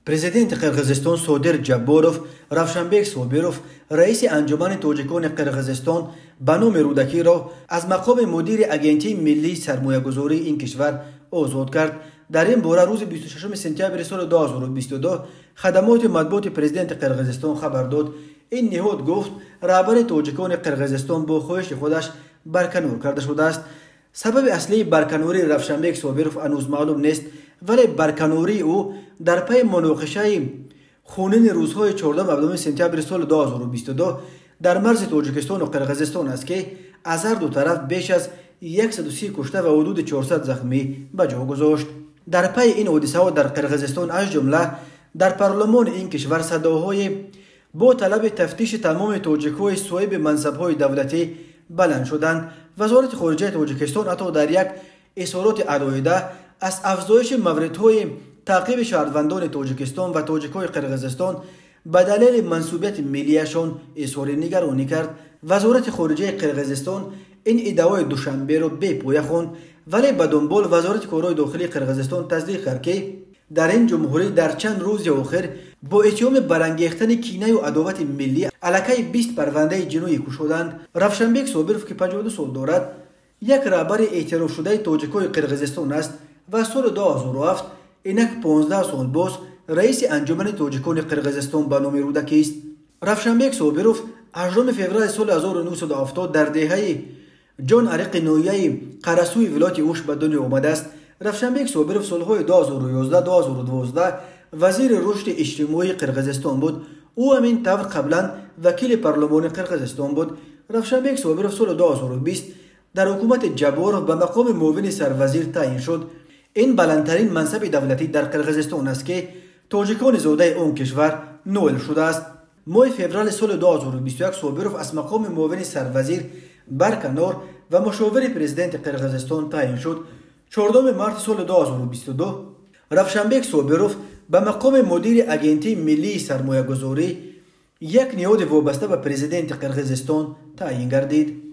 Президенти Қирғизистон Содир Ҷабборов Равшанбек Собиров, раиси Анҷумани тоҷикони Қирғизистон ба номи Рӯдакиро аз мақоми мудири Агентии миллии сармоягузории ин кишвар озод кард. Дар ин бора рӯзи 26 сентябри соли 2022 хадамоти матбуоти президенти Қирғизистон хабар дод. Ин ниҳод гуфт, раҳбари тоҷикони Қирғизистон бо хоҳиши худаш барканор карда шудааст. Сабаби аслии барканории Равшанбек Собиров ҳанӯз маълум нест, вале барканории ӯ дар пайи муноқишаи хунини рӯзҳои 14 сентябри соли 2022 дар марзи Тоҷикистону Қирғизистон аст, ки аз ҳар ду тараф беш аз 130 кушта ва ҳудуди 400 захмӣ ба ҷо гузошт. Дар пайи ин ҳодисаҳо дар Қирғизистон, аз ҷумла дар парлумони ин кишвар, садоҳои бо талаби тафтиши тамоми тоҷикҳои соҳиби мансабҳои давлатӣ баланд шуданд. Вазорати хориҷаи Тоҷикистон ҳатто дар як изҳороти алоҳида аз афзоиши мавридҳои таъқиби шаҳрвандони Тоҷикистон ва тоҷикҳои Қирғизистон ба далели мансубияти миллияшон изҳори нигаронӣ кард. Вазорати хориҷаи Қирғизистон ин иддаои Душанберо бепоя хонд, вале ба дунбол Вазорати корҳои дохилии Қирғизистон тасдиқ кард, ки дар ин ҷумҳурӣ дар чанд рӯзи охир бо иттиҳоми барангехтани кинаю адовати миллӣ аллакай 20 парвандаи ҷиноӣ кушоданд. Равшанбек Собиров, ки 52 сол дорад, як раҳбари эътирофшудаи тоҷикҳои Қирғизистон аст ва соли 2007, инак 15 сол боз, раиси Анҷумани тоҷикони Қирғизистон ба номи Рӯдакист. Равшанбек Собиров 8 феврали соли 1970 дар деҳаи Ҷон Ариқи ноҳияи Қарасӯи вилояти Ӯш ба дунё омадааст. Равшанбек Собиров солҳои 2011-2012 вазири рушди иҷтимоии Қирғизистон буд. Ӯ ҳамин тавр қаблан вакили парлумони Қирғизистон буд. Равшанбек Собиров соли 2020 дар ҳукумати Ҷабборов ба мақоми муовини сарвазир таъин шуд. Ин баландтарин мансаби давлатӣ дар Қирғизистон аст, ки тоҷикони зодаи он кишвар ноил шудааст. Моҳи феврали соли 2021 Собиров аз мақоми муовини сарвазир барканор ва мушовири президенти Қирғизистон таъин шуд. 14 марти соли 2022 Равшанбек Собиров ба мақоми мудири Агентии миллии сармоягузорӣ, як ниҳоди вобаста ба президенти Қирғизистон, таъин гардид.